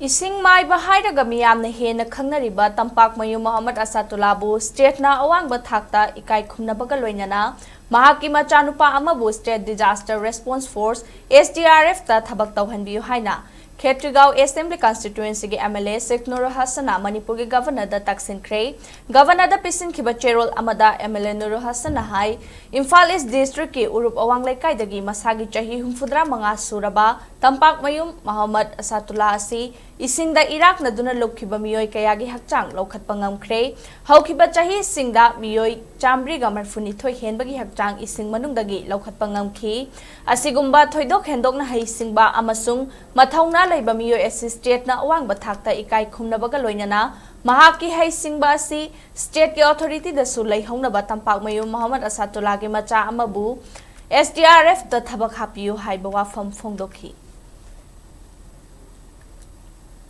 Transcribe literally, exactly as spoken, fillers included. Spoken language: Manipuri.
ꯏꯁꯤꯡ ꯃꯥꯏꯕ ꯍꯥꯏꯔꯒ ꯃꯤꯌꯥꯝꯅ ꯍꯦꯟꯅ ꯈꯪꯅꯔꯤꯕ ꯇꯝꯄꯥꯛꯃꯌꯨꯝ ꯃꯣꯍꯝꯃꯗ ꯑꯁꯥꯇꯨꯜꯂꯥꯕꯨ ꯁ꯭ꯇꯦꯠꯅ ꯑꯋꯥꯡꯕ ꯊꯥꯛꯇ ꯏꯀꯥꯏ ꯈꯨꯝꯅꯕꯒ ꯂꯣꯏꯅꯅ ꯃꯍꯥꯛꯀꯤ ꯃꯆꯥꯅꯨꯄꯥ ꯑꯃꯕꯨ state disaster response force, S D R ꯑꯦꯐꯇ ꯊꯕꯛ ꯇꯧꯍꯟꯕꯤꯌꯨ ꯍꯥꯏꯅ ꯈꯦꯇ꯭ꯔꯤꯒꯥꯎ ꯑꯦꯁꯦꯝꯕ꯭ꯂꯤ ꯀꯟꯁꯇꯤꯇ꯭ꯌꯨꯑꯦꯟꯁꯤꯒꯤ M L A Sheikh Noor ꯍꯁꯟꯅ ꯃꯅꯤꯄꯨꯔꯒꯤ ꯒꯚꯔꯅꯔꯗ ꯇꯛꯁꯤꯟꯈ꯭ꯔꯦ꯫ ꯒꯚꯔꯅꯔꯗ ꯄꯤꯁꯤꯟꯈꯤꯕ ꯆꯦꯔꯣꯜ ꯑꯃꯗ ꯑꯦꯝ ꯑꯦꯜ ꯑꯦ ꯅꯨꯔ ꯍꯁꯟꯅ ꯍꯥꯏ, ꯏꯝꯐꯥꯜ ꯏꯁ ꯗꯤꯁꯇ꯭ꯔꯤꯛꯀꯤ ꯎꯔꯨꯞ ꯑꯋꯥꯡ ꯂꯩꯀꯥꯏꯗꯒꯤ ꯃꯁꯥꯒꯤ ꯆꯍꯤ ꯍꯨꯝꯐꯨꯇꯔꯥ ꯃꯉꯥ ꯁꯨꯔꯕ ꯇꯝꯄꯥꯛꯃꯌꯨꯝ ꯃꯣꯍꯝꯃꯗ ꯑꯁꯥꯇꯨꯜꯂꯥ ꯑꯁꯤ ꯏꯁꯤꯡꯗ ꯏꯔꯥꯛꯅꯗꯨꯅ ꯂꯨꯞꯈꯤꯕ ꯃꯤꯑꯣꯏ ꯀꯌꯥꯒꯤ ꯍꯛꯆꯥꯡ ꯂꯧꯈꯠꯄ ꯉꯝꯈ꯭ꯔꯦ꯫ ꯍꯧꯈꯤꯕ ꯆꯍꯤꯁꯤꯡꯗ ꯃꯤꯑꯣꯏ ꯆꯥꯃꯔꯤꯒ ꯃꯔꯤꯐꯨꯅꯤꯊꯣꯏ ꯍꯦꯟꯕꯒꯤ ꯍꯛꯆꯥꯡ ꯏꯁꯤꯡ ꯃꯅꯨꯡꯗꯒꯤ ꯂꯧꯈꯠꯄ ꯉꯝꯈꯤ꯫ ꯑꯁꯤꯒꯨꯝꯕ ꯊꯣꯏꯗꯣꯛ ꯍꯦꯟꯗꯣꯛꯅ ꯍꯩꯁꯤꯡꯕ ꯑꯃꯁꯨꯡ ꯃꯊꯧꯅꯥ ꯂꯩꯕ ꯃꯤꯑꯣꯏ ꯑꯁꯤ ꯁ꯭ꯇꯦꯠꯅ ꯑꯋꯥꯡꯕ ꯊꯥꯛꯇ ꯏꯀꯥꯏ ꯈꯨꯝꯅꯕꯒ ꯂꯣꯏꯅꯅ ꯃꯍꯥꯛꯀꯤ ꯍꯩꯁꯤꯡꯕ ꯑꯁꯤ ꯁ꯭ꯇꯦꯠꯀꯤ ꯑꯣꯊꯣꯔꯤꯇꯤꯗꯁꯨ ꯂꯩꯍꯧꯅꯕ ꯇꯝꯄꯥꯛꯃꯌꯨꯝ ꯃꯣꯍꯝꯃꯗ ꯑꯁꯥꯇꯨꯜꯂꯥꯒꯤ ꯃꯆꯥ ꯑꯃꯕꯨ ꯑꯦꯁ ꯗꯤ ꯑꯥꯔ ꯑꯦꯐꯇ ꯊꯕꯛ ꯍꯥꯞꯄꯤꯌꯨ ꯍꯥꯏꯕ ꯋꯥꯐꯝ ꯐꯣꯡꯗꯣꯛꯈꯤ꯫